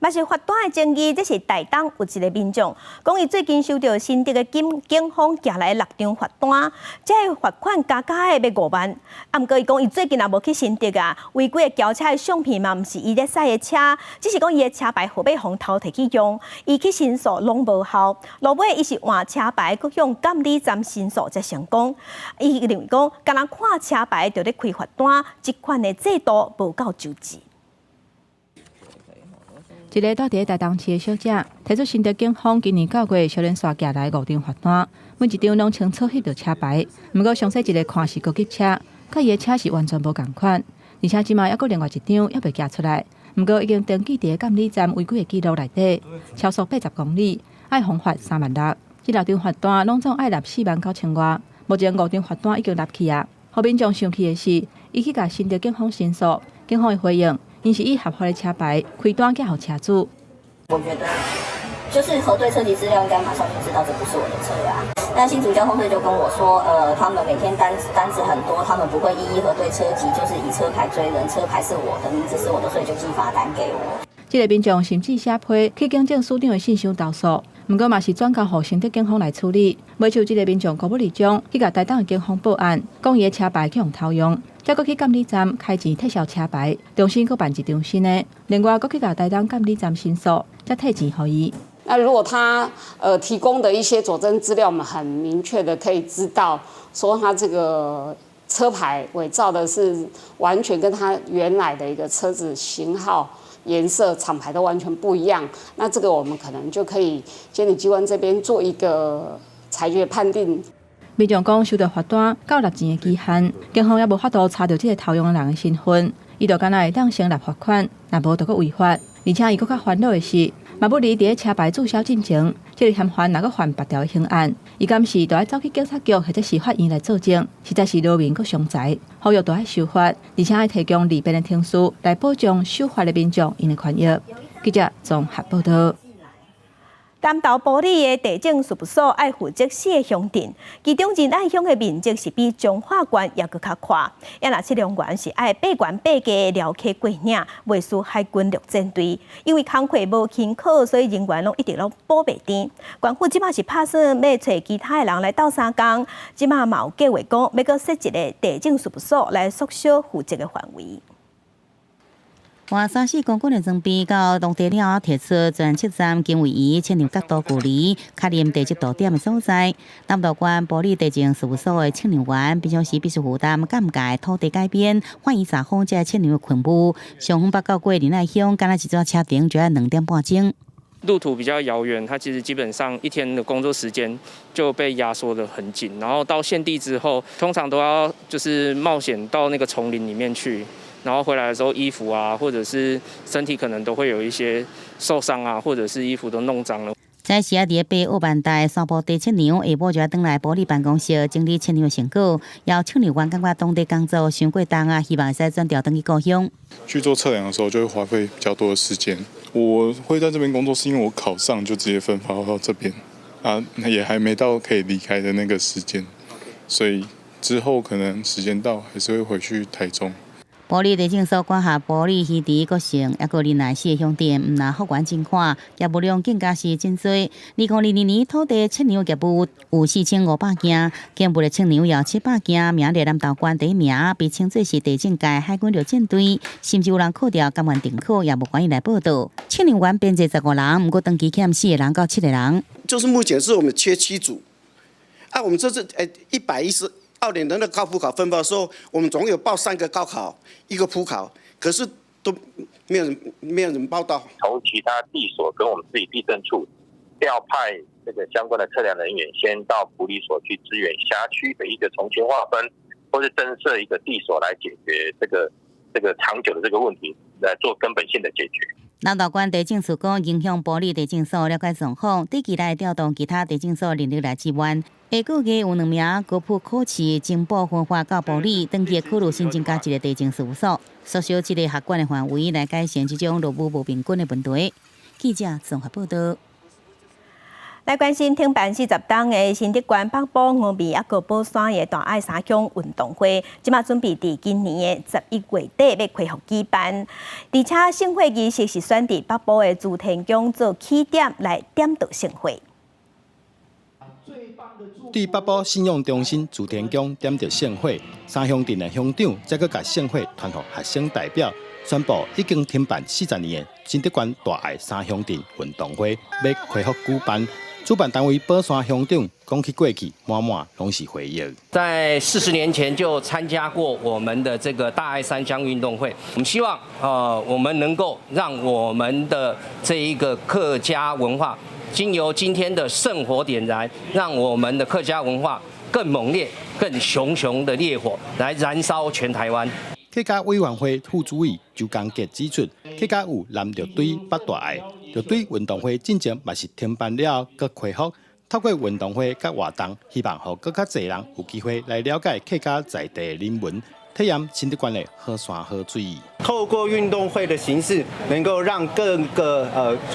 Speaker 1: 嘛是罰單的爭議，這是台東有一个民眾講，伊最近收著新竹的警方寄來六張罰單，這个罰款加加的欲5萬。啊，毋過伊講伊最近也無去新竹啊，違規的轎車的相片嘛，毋是伊咧駛的車，只是講伊的車牌號碼予偷提去用，伊去申訴攏無效。落尾伊是換車牌，閣向監理站申訴才成功。伊認為講，干焦看車牌就咧開罰單，這款的制度無夠周至。
Speaker 13: 一个蹛佇台東市的小姐提出新竹警方今年9月小連續寄來五張罰單，每一張攏清楚翕著車牌。毋過詳細一个看是高級車，佮伊的車是完全無仝款。而且這馬猶閣另外一張猶未寄出來，毋過已經登記佇監理站違規的記錄內底，超速80公里，愛予罰3萬6。這六張罰單攏總愛納4萬9千外，目前五張罰單已經納去啊。予民眾生氣的是，伊去共新竹警方申訴，警方的回應。𪜶是以合法的車牌開單寄予車主。
Speaker 22: 我覺得就是核對車籍資料，應該馬上就知道這不是我的車啊。但新竹交通隊就跟我說，他們每天單子很多，他們不會一一核對車籍，就是以車牌追人，車牌是我的，名字是我的，所以就寄罰單給我。
Speaker 13: 這个民眾甚至寫批去警政署長的信箱投訴，毋過嘛是轉交予新竹警方來處理。尾手這个民眾高不里將去共台東的警方報案，講伊的車牌去予偷用。才閣去監理站開錢撤銷車牌，重新閣辦一張新的。另外，閣去共台東監理站申訴，才退錢予伊。
Speaker 3: 那如果他提供的一些佐證資料，我們很明確的可以知道，說他這個車牌偽造的是完全跟他原來的一個車子型號、顏色、廠牌都完全不一樣。那這個我們可能就可以監理機關這邊做一個裁決判定。
Speaker 13: 民眾講收到罰單到納錢的期限，警方猶無法度查著這个偷用的人的身份，伊就干焦會當先納罰款，若無就閣違法。而且伊閣較煩惱的是，嘛不離佇咧車牌註銷進前，這个嫌犯若閣犯別條的刑案，伊敢是就愛走去警察局或者是法院來作證，實在是勞民閣傷財，呼籲著愛修法，而且愛提供利便的程序來保障受罰的民眾𪜶的權益。記者綜合報導。
Speaker 1: 南投埔里的地政事務所愛負責四个鄉鎮，其中仁愛鄉的面積是比彰化縣猶閣較闊。啊若測量員是愛爬懸爬低寮溪過嶺，袂輸海軍陸戰隊。因為工課無輕巧，所以人員攏一直攏補袂甜。縣府這馬是拍算欲揣其他的人來鬥相共，這馬嘛有計劃講欲閣設一个地政事務所來縮小負責的範圍。
Speaker 6: 換3、4公斤的裝備到當地了後，提出全測站經位移測量角度距離，確認地質度點的所在。南投縣埔里地政事務所的測量員平常時必須負擔尷尬土地改編、法院查訪這測量的勤務。上遠北到過仁愛鄉，敢若一逝車程就欲2點半鐘。
Speaker 23: 路途比較遙遠，他其實基本上一天的工作時間就被壓縮得很緊。然後到現地之後，通常都要就是冒險到那個叢林裡面去。然後回來的時候，衣服啊，或者是身體可能都會有一些受傷啊，或者是衣服都弄髒了。
Speaker 6: 早時啊，佇咧爬鄂萬大山坡地測量，下晡就愛轉來埔里辦公室整理測量成果。要測量員感覺當地工作傷過重啊，希望會使轉調轉去故鄉。
Speaker 4: 去做測量的時候，就會花費比較多的時間。我會在這邊工作，是因為我考上就直接分發到這邊，啊，也還沒到可以離開的那個時間，所以之後可能時間到，還是會回去台中。
Speaker 6: 埔里地政所管轄埔里魚池、國姓，抑閣仁愛四個鄉鎮，毋但幅員真寬，業務量更加是真濟。2022年土地測量業務有4500件，建物的測量有700件，名列南投縣第一名，被稱作是地政界海軍陸戰隊，甚至有人扣掉甘願脛考，也無願意來報到。測量員編制15人，毋過長期欠四個人到七個人。
Speaker 5: 就是目前是我們缺七組，啊，我們這次112年的那個高普考分發的時候，我們總有報三個高考，一個普考，可是都沒有人報到。
Speaker 15: 從其他地所跟我們自己地政處調派這個相關的測量人員，先到埔里所去支援轄區的一個重新劃分，或是增設一個地所來解決這個長久的這個問題，來做根本性的解決。
Speaker 6: 南投縣地政處講，影響埔里地政所了解狀況，短期內調動其他地政所人力來支援。下個月有兩名高普考試情報分發到埔里，長期考慮新增加一個地政事務所，縮小這個轄管的範圍，來改善這種勞務無平均的問題。記者綜合報道。
Speaker 1: 來關心停辦40冬的新竹縣北埔峨眉抑閣寶山的大愛三鄉運動會，這馬準備佇今年的11月底欲恢復舉辦，而且聖火儀式是選佇北埔的諸天宮做起點來點著聖火。
Speaker 8: 佇北埔信仰中心諸天宮點著聖火，三鄉鎮的鄉長再閣共聖火傳予學生代表，宣布已經停辦40年的新竹縣大愛三鄉鎮運動會欲恢復舉辦。主辦單位寶山鄉長講起過去，滿滿攏是回憶。
Speaker 24: 在40年前就參加過我們的這個大愛三鄉運動會，我們希望我們能夠讓我們的這一個客家文化，經由今天的聖火點燃，讓我們的客家文化更猛烈、更熊熊的烈火來燃燒全台灣。
Speaker 8: 客家委員會副主委周江傑指出，客家有南綠堆、北大愛，綠堆運動會進前嘛是停辦了後，閣恢復。透過運動會佮活動，希望予閣較濟人有機會來了解客家在地的人文，體驗新竹縣的好山好水。
Speaker 25: 透過運動會的形式，能夠讓各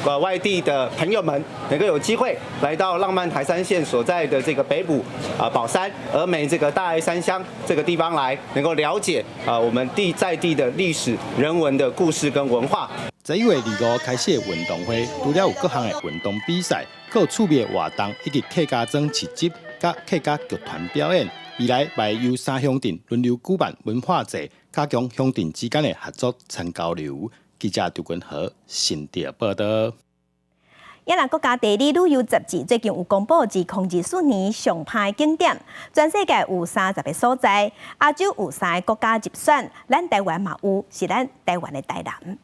Speaker 25: 個外地的朋友們能夠有機會來到浪漫台三線所在的這個北埔啊寶山、峨眉這個大愛三鄉這個地方來，能夠了解啊我們地在地的歷史、人文的故事跟文化。
Speaker 8: 11月25開始的運動會，除了有各項的運動比賽，閣有趣味的活動，以及客家莊市集、佮客家劇團表演。未來會由三鄉鎮輪流舉辦文化節，加強鄉鎮之間的合作參交流。記者張君和新竹報道。
Speaker 1: 也若國家地理旅遊雜誌最近有公布2024年上歹景點，全世界有30個所在，亞洲有三個國家入選，咱台灣嘛有，是咱台灣的台南。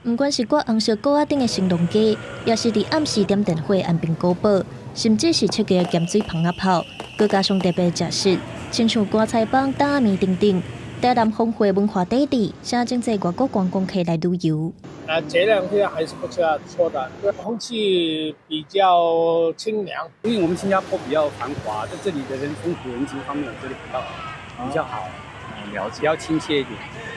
Speaker 26: 毋管是掛紅色鼓仔頂的興隆街，抑是佇暗時點電火安平古堡，甚至是設計的鹹水蜂仔炮，閣加上特別食食，親像棺材枋、擔仔麵等等，台南豐富的文化底蘊，吸引真濟外國觀光客來旅遊。
Speaker 27: 啊，這兩天還是不錯錯的，空氣比較清涼。
Speaker 28: 因為我們新加坡比較繁華，在這裡的人風土人情方面，這裡比較好，
Speaker 29: 了解，
Speaker 28: 比較親切一點。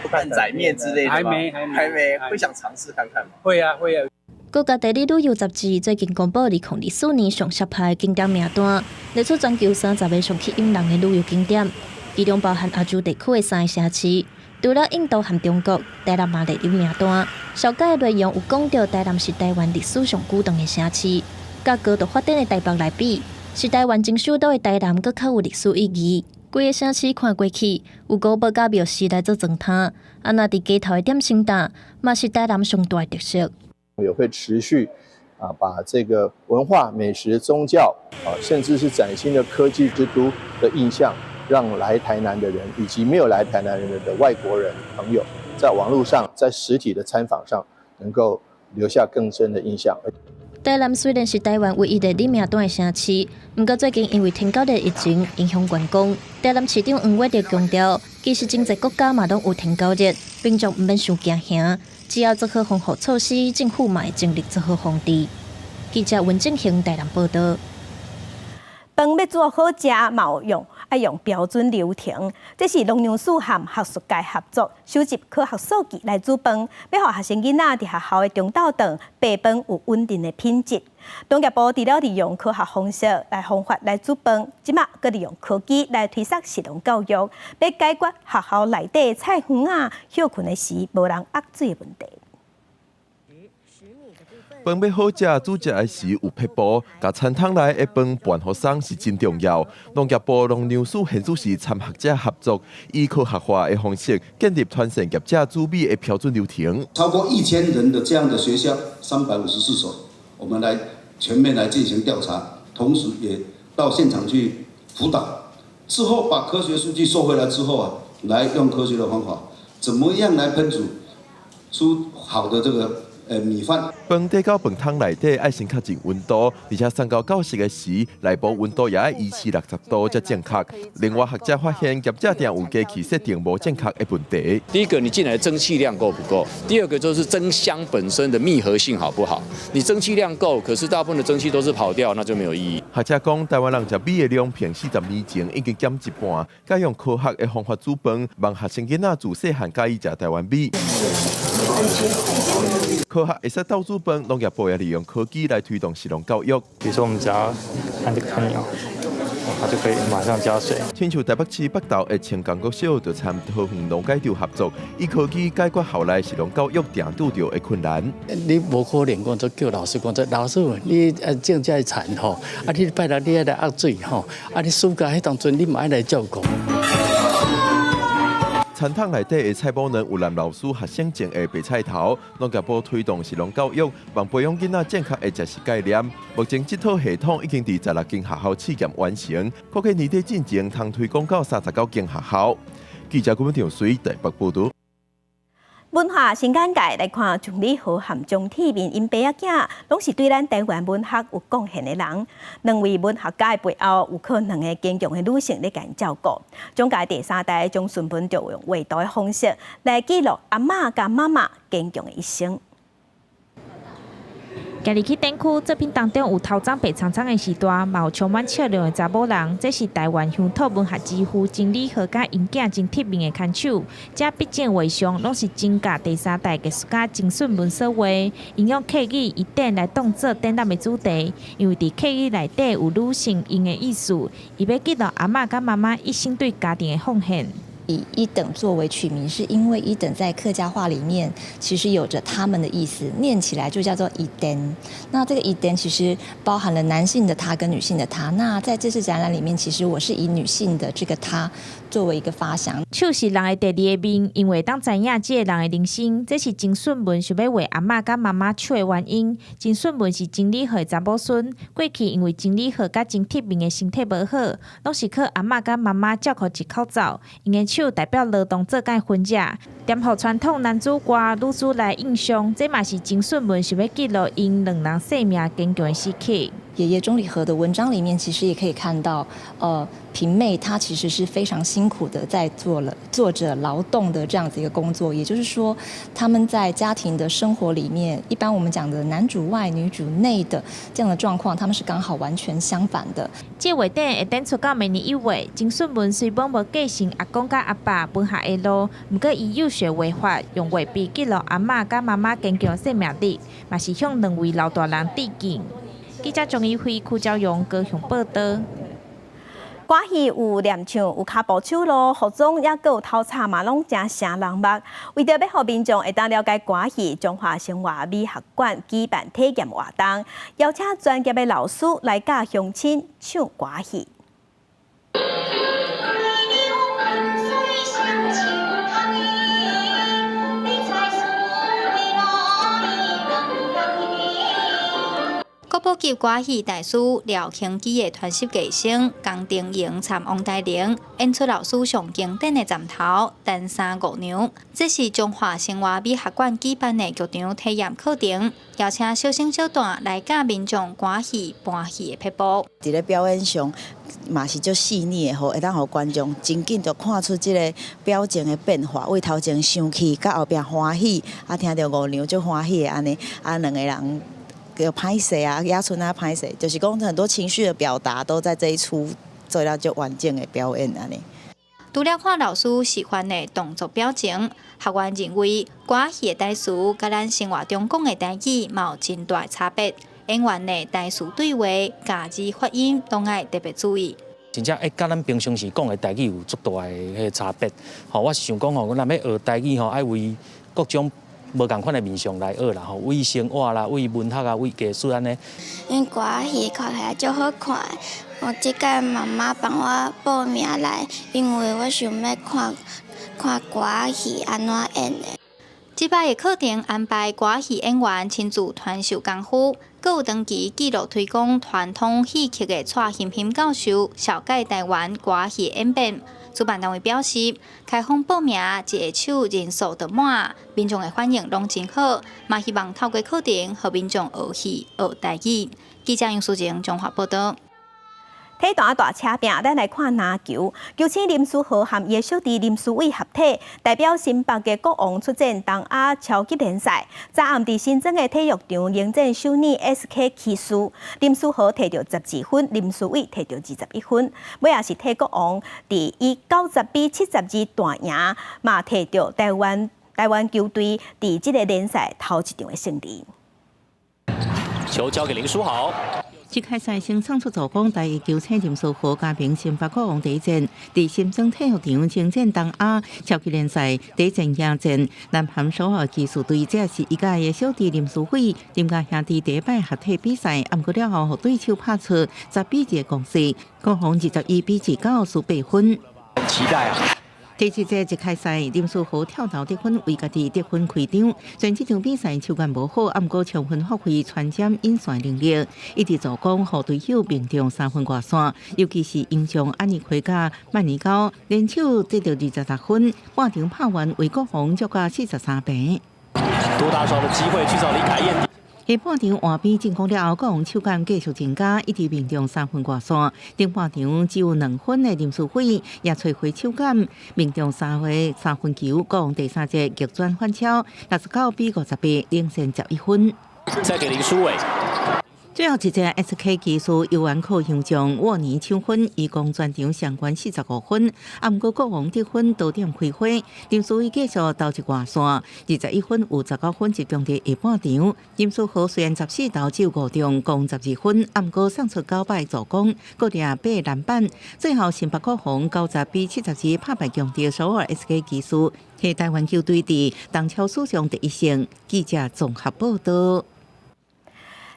Speaker 29: 擔仔麵之類的嗎？
Speaker 28: 還沒，還沒，
Speaker 29: 還沒，會想嘗試看看嗎？
Speaker 28: 會啊，會啊。
Speaker 26: 國家地理旅遊雜誌最近公布2024年上穑歹景點名單，列出全球30個上吸引人的旅遊景點，其中包含亞洲地區的三個城市，除了印度和中國，台南嘛列入名單。紹介的內容有講著台南是台灣歷史上古長的城市，佮高度發展的台北來比，是台灣前首都的台南閣較有歷史意義。規個城市看過去，有古堡佮廟寺來做裝飾，啊，若佇街頭的點心檔，嘛是台南上大的特色。
Speaker 30: 也會持續啊，把這個文化、美食、宗教啊，甚至是嶄新的科技之都的印象，讓來台南的人以及沒有來台南人的外國人朋友，在網絡上、在實體的參訪上，能夠留下更深的印象。
Speaker 26: 台南雖然是台灣唯一的列名單的城市，毋過最近因為天狗日疫情影響觀光。台南市長黃偉哲強調，其實真濟國家嘛攏有天狗日，民眾毋免傷驚嚇。只要做好防護措施，政府嘛會全力做好防治。記者溫正興台南報道。
Speaker 1: 飯欲煮好食，嘛有用愛用標準流程。這是農糧署和學術界合作，收集科學數據來煮飯，欲予學生囡仔佇學校的中晝頓白飯有穩定的品質。農業部除了利用科學方式來方法來煮飯，這馬閣利用科技來推捒食農教育，欲解決學校內底菜園仔歇睏的時無人壓水的問題。
Speaker 2: 飯欲好食，煮食的時有撇步，共餐桶內的飯拌予鬆是真重要。農業部農糧署現主時參學者合作，以科學化的方式建立傳承業者煮米的標準流程。
Speaker 7: 超過1000人的這樣的學校，354所，我們來全面來進行調查，同時也到現場去輔導。之後把科學數據收回來之後啊，來用科學的方法，怎麼樣來烹煮出好的這個米飯。
Speaker 2: 飯遞到飯桶內底愛先確認溫度，而且送到教室的時，內部溫度也愛維持60度才正確。另外，學者發現業者定有機器設定無正確的問題。
Speaker 9: 第一個，你進來的蒸汽量夠不夠？第二個就是蒸箱本身的密合性好不好？你蒸汽量夠，可是大部分的蒸汽都是跑掉，那就沒有意義。
Speaker 2: 學者講，台灣人食米的量，憑40年前已經減一半，改用科學的方法煮飯，望學生囡仔自細漢佮意食台灣米。科學會使鬥煮飯，農業部也利用科技來推動食農教育。
Speaker 10: 比如說，我們只要按這個按鈕，它就可以馬上加水。
Speaker 2: 親像台北市北投的清江國小就參桃園農改場合作，以科技解決校內食農教育定拄著的困難。
Speaker 11: 你無可能講做叫老師講做老師，你種這田吼，啊你拜六你愛來壓水吼，啊你暑假彼當陣你嘛愛來照顧。
Speaker 2: 餐桶內底的菜脯卵有男老師學生種的白菜頭，農業部推動食農教育，望培養囡仔正確的食食概念。目前這套系統已經佇16間學校試驗完成，估計年底進前通推廣到39間學校。記者郭文長水台北報導。
Speaker 1: 文化新眼界來看，鍾理和和張鐵面𪜶爸仔囝，攏是對咱台灣文學有貢獻的人。兩位文學家的背後，有靠兩個堅強的女性咧共𪜶照顧。蔣家第三代鍾順文就用畫圖的方式來記錄阿嬤佮媽媽堅強的一生。
Speaker 12: 行入去展區，作品當中有頭鬃白蒼蒼的時代，嘛有充滿笑容的查某人。這是台灣鄉土文學之父曾理和佮𪜶囝曾鐵面的牽手。這筆整畫像攏是曾家第三代藝術家曾順文所畫，𪜶用客語伊等來當做展覽的主題，因為佇客語內底有女性𪜶的意思，伊欲記錄阿嬤佮媽媽一生對家庭的奉獻。
Speaker 14: 以一等作為取名，是因為一等在客家話裡面其實有着他們的意思，念起來就叫做伊等。那這個伊等其實包含了男性的他跟女性的他。那在這次展覽裡面，其實我是以女性的這個他作為一個發想。
Speaker 12: 手是人的第二個面，因為當知影這個人的人生，這是曾順文想欲畫阿嬤佮媽媽手的原因。曾順文是曾理和的查某孫，過去因為曾理和佮曾鐵面的身體無好，攏是靠阿嬤佮媽媽照顧一口灶。𪜶的手代表勞動做工痕跡，顛覆傳統男主外女主內印象，這嘛是曾順文想欲記錄𪜶兩人生命堅強的時刻。
Speaker 14: 爺爺鍾理和的文章裡面，其實也可以看到，平妹她其實是非常辛苦的，在做着勞動的這樣子一個工作。也就是說，他們在家庭的生活裡面，一般我們講的男主外女主內的這樣的狀況，他們是剛好完全相反的。
Speaker 12: 這畫展會展出到明年1月。曾順文雖罔無繼承阿公佮阿爸文學的路，毋過伊幼學畫法，用畫筆記錄阿嬤佮媽媽堅強的生命力，嘛是向兩位老大人致敬。記者鍾怡輝、柯昭榮高雄報導。
Speaker 1: 歌戲有念唱，有跤步手路，服裝抑閣有頭插嘛，攏誠成人目。為著欲予民眾會當了解歌戲，中華生活美學館舉辦體驗活動，邀請專業的老師來教鄉親唱歌戲。
Speaker 16: 國寶級
Speaker 3: 及歌戲大師廖興基的傳習藝生江定榮參王大玲演出老師上經典的站頭單衫五娘。這是中華生活美學館舉辦的劇場體驗課程，邀請小生小旦來教民眾歌戲搬戲的撇步。
Speaker 13: 佇咧表演上嘛是足細膩的吼，會當予觀眾真緊就看出這个表情的變化，為頭前生氣，佮後壁歡喜，啊聽著五娘足歡喜的按呢，啊兩个人叫歹勢啊，野春啊歹勢，就是講很多情緒的表達都在這一齣做了足完整的表演按呢。
Speaker 3: 除了看老師示範的動作表情，學員認為歌戲的台詞佮咱生活中講的台語嘛有真大的差別。演員的台詞對話、咬字發音攏愛特別注意。
Speaker 16: 真正會佮咱平常時講的台語有足大的彼个差別。吼，我是想講吼，咱若欲學台語吼，愛為各種無仝款的面向來學啦，吼，為生活啦，為文學啊，為藝術按呢。
Speaker 17: 因為歌戲看起來足好看，我這屆媽媽幫我報名來，因為我想欲看看歌戲按怎演的。
Speaker 3: 這擺的課程安排歌戲演員親自傳授功夫，閣有長期記錄推廣傳統戲曲的蔡欣欣教授，紹介台灣歌戲演變。主辦單位表示，開放報名一下手人數就滿，民眾的反應攏真好，嘛希望透過課程予民眾學戲學台語。記者楊淑靜綜合報導。
Speaker 1: 體壇大車拼，咱來看籃球。球星林書豪和伊的小弟林書緯合體，代表新北的國王出戰東亞超級聯賽。昨暗佇新莊的體育場迎戰首爾 SK 騎士。林書豪摕著12分，林書緯摕著21分。尾仔是替國王佇以90比72大贏，嘛摕著台灣球隊佇這个聯賽頭一場的勝利。
Speaker 18: 球交給林書豪。
Speaker 19: 這開賽先創出助攻，第一球星林書豪加盟新北國王第一戰，佇新莊體育場征戰東亞超級聯賽第一戰迎戰南韓首爾騎士隊，這是伊佮伊的小弟林書緯林家兄弟第一擺合體比賽，毋過了後，予對手拍出10比2的攻勢，國王21比29輸八分。
Speaker 18: 期待啊！
Speaker 19: 第七節一開賽，林書豪跳投得分，為家己得分開場。雖然這場比賽手感無好，毋過充分發揮傳接引線能力，一直助攻，予對手命中三分外線。尤其是洋將安尼奎佮曼尼高聯手得著26分，半場拍完為國王足甲43平。
Speaker 18: 多打少的機會去找李凱燕。
Speaker 19: 下半場換邊進攻了後，國王手感繼續增加，一直命中三分外線。頂半場只有2分的林書緯也揣回手感，命中三個三分球，國王第三節逆轉反超，69比58，領先11分。
Speaker 18: 再給林書緯。
Speaker 19: 最後一節 SK 騎士尤元可洋將沃尼搶分，伊共全場上懸45分，啊，毋過國王得分多點開花，林書緯繼續投入外線，21分有19分集中佇下半場。林書豪雖然14投只有5中，共12分，啊，毋過送出九擺助攻，閣掠八籃板。最後新北國王90比72拍敗強敵首爾 SK 騎士，係台灣球隊佇東超史上第一勝。記者綜合報導。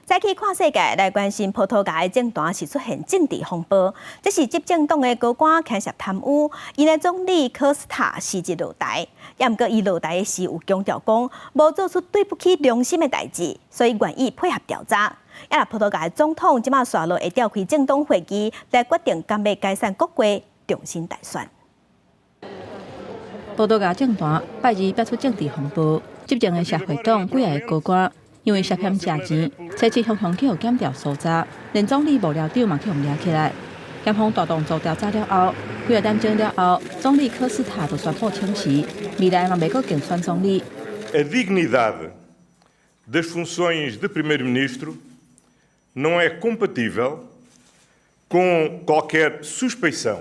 Speaker 1: 再去看世界來關心葡萄牙的政壇是出現政治風波，這是執政黨的高官牽涉貪污，𪜶的總理科斯塔辭職落台，也毋過伊落台的時有強調講，無做出對不起良心的代誌，所以願意配合調查。也若葡萄牙的總統這馬紲落會召開政黨會議來決定敢欲解散國會，重新大選。
Speaker 20: 葡萄牙政壇拜二爆出政治風波，執政的社會黨幾个高官。因為涉嫌食錢，初七雄雄去予檢調搜查，連總理幕僚長嘛去予掠起來。檢方大動作調查了後，幾个點鐘了後，總理科斯塔就宣布請辭，未來嘛袂閣競選總理。
Speaker 21: A dignidade das funções de primeiro-ministro não é compatível com qualquer suspeição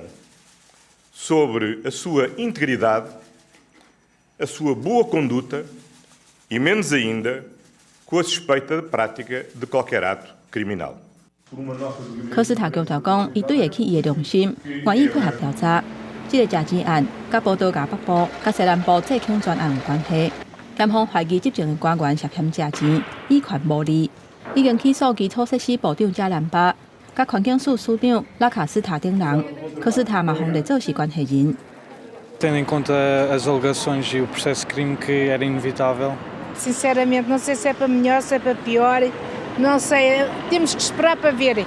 Speaker 21: sobre a sua integridade, a sua boa conduta e menos ainda com a suspeita de prática de qualquer ato criminal.
Speaker 20: 科斯塔強調講，伊對得起伊的良心，願意配合調查。這个食錢案，佮葡萄牙北部、佮西南部濟強專案有關係。檢方懷疑執政的官員涉嫌食錢、以權謀利，已經起訴基礎設施部長賈蘭巴、佮環境署署長拉卡斯塔等人。科斯塔嘛予列做是關係人。
Speaker 10: Tendo em conta as alegações e o processo de crime que era inevitável.
Speaker 24: Sinceramente, não sei se é para melhor, se é para pior.
Speaker 4: Não sei, temos que esperar para ver.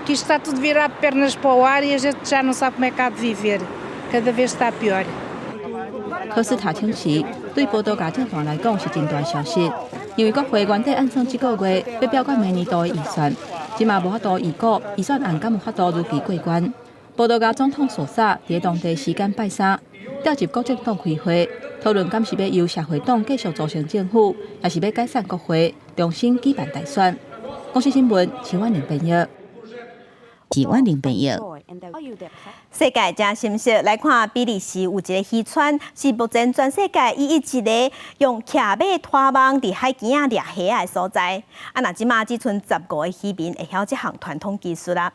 Speaker 4: Que isto está tudo virado de pernas para o ar e a gente já não sabe como é que há de viver. Cada vez está pior.
Speaker 20: 科斯塔稱是對葡萄牙政團來講是真大消息，因為國會原底按算這個月欲表決明年度的預算，這馬無法度預估預算案敢有法度如期過關。葡萄牙總統索薩佇當地時間拜三召集各政黨開會，討論敢是欲由社會黨繼續組成政府，抑是欲解散國會，重新舉辦大選。公視新聞，徐婉玲編譯。
Speaker 5: 徐婉玲編譯。
Speaker 1: 世界真心色，來看比利時有一個漁村，是目前全世界唯一一个用騎馬拖網佇海墘仔掠蝦仔的所在。啊，若這馬只賰15个漁民會曉這項傳統技術啦。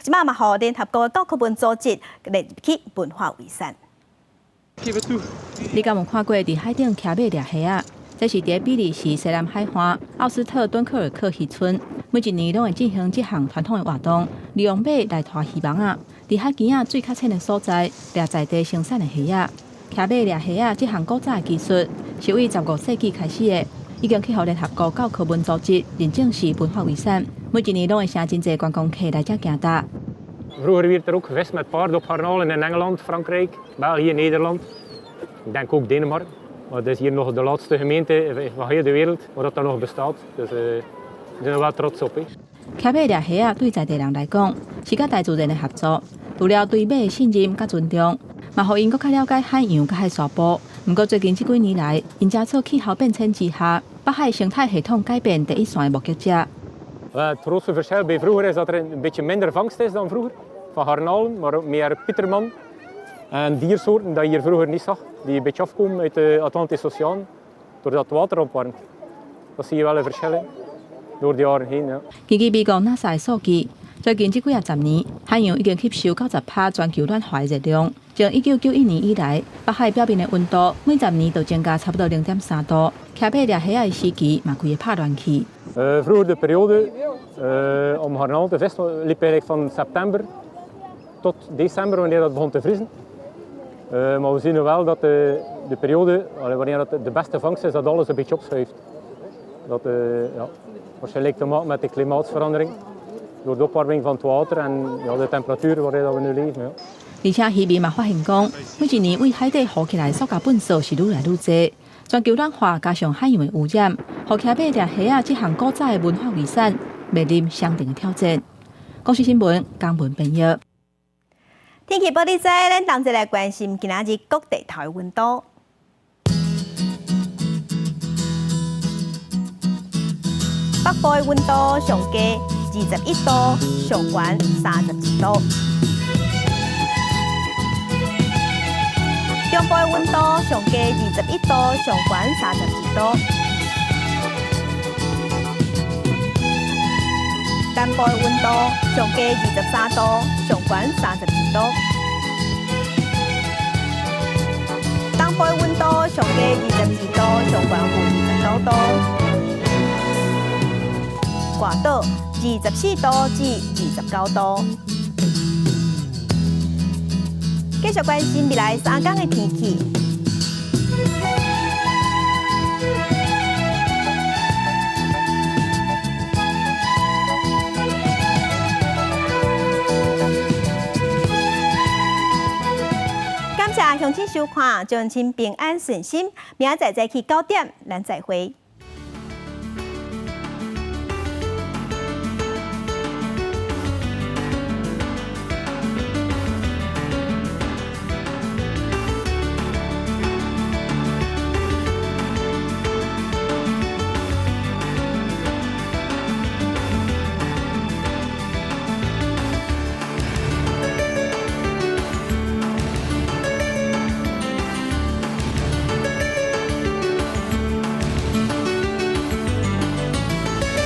Speaker 1: 這馬嘛，予聯合國教科文組織列入去文化遺產。
Speaker 20: 你敢有看過佇海頂騎馬掠蝦仔？這是佇比利時西南海岸奧斯特敦克爾克漁村，每一年攏會進行這項傳統的活動，利用馬來拖漁網仔，佇海墘仔水較淺的所在掠在地生產的蝦仔。騎馬掠蝦仔這項古早的技術是為15世紀開始的，已經去予聯合國教科文組織認證是文化遺產。每一年攏會吸真濟觀光客來遮行踏。
Speaker 6: Vroeger werd er ook gevist met paarden op garnalen in Engeland, Frankrijk, België, Nederland. Ik denk ook Denemarken. Maar het is hier nog de laatste gemeente van heel de wereld waar dat nog bestaat. Dus we zijn er wel trots op.
Speaker 20: 騎馬掠蝦仔對在地人來講，是佮大自然的合作。除了對馬的信任佮尊重，嘛予𪜶閣較了解海洋佮海沙埔。毋過最近這幾年來，𪜶才做氣候變遷之下，北海生態系統改變第一線的目擊者。
Speaker 6: Het grootste verschil bij vroeger is dat er een beetje minder vangst is dan vroeger. Van garnalen, maar ook meer pieterman. En diersoorten die je hier vroeger niet zag, die een beetje afkomen uit de Atlantische Oceaan, doordat het water opwarmt. Dat zie je wel een verschil in, door de jaren heen. Ja.
Speaker 20: 根據美國 NASA 的數據，最近這幾仔十年，海洋已經吸收90%全球暖化的熱量。從1991年以來，北海表面的溫度每十年都增加差不多0.3度。騎馬掠蝦仔的時期嘛，規个拍亂去。
Speaker 6: Vroeger de periode om garnalen te vissen liep eigenlijk van september tot december, wanneer dat begon te vriezen. Maar we zien nu wel dat de periode, wanneer dat de beste vangst is, dat alles een beetje opschuift. Dat ja, waarschijnlijk te maken met de klimaatsverandering, door de opwarming van het water en ja, de temperatuur waarin dat we nu leven. Ja.
Speaker 20: 而且漁民嘛發現講，每一年對海底浮起來塑膠糞埽是愈來愈濟。全球暖化加上海洋的污染，予騎馬掠蝦仔這項古早的文化遺產面臨相當的挑戰。公視新聞江文編譯。
Speaker 1: 天氣報你知，咱同齊來關心今仔日各地頭的溫度。北部的溫度上低21度，上懸32度。中部的溫度上低21度，上懸32度。南部的溫度上低23度，上懸32度。東部的溫度上低22度，上懸-29度。外島24度至29度。繼續關心未來3天的天氣。感謝鄉親收看，祝鄉親平安順心。明仔載早起9點，咱再會。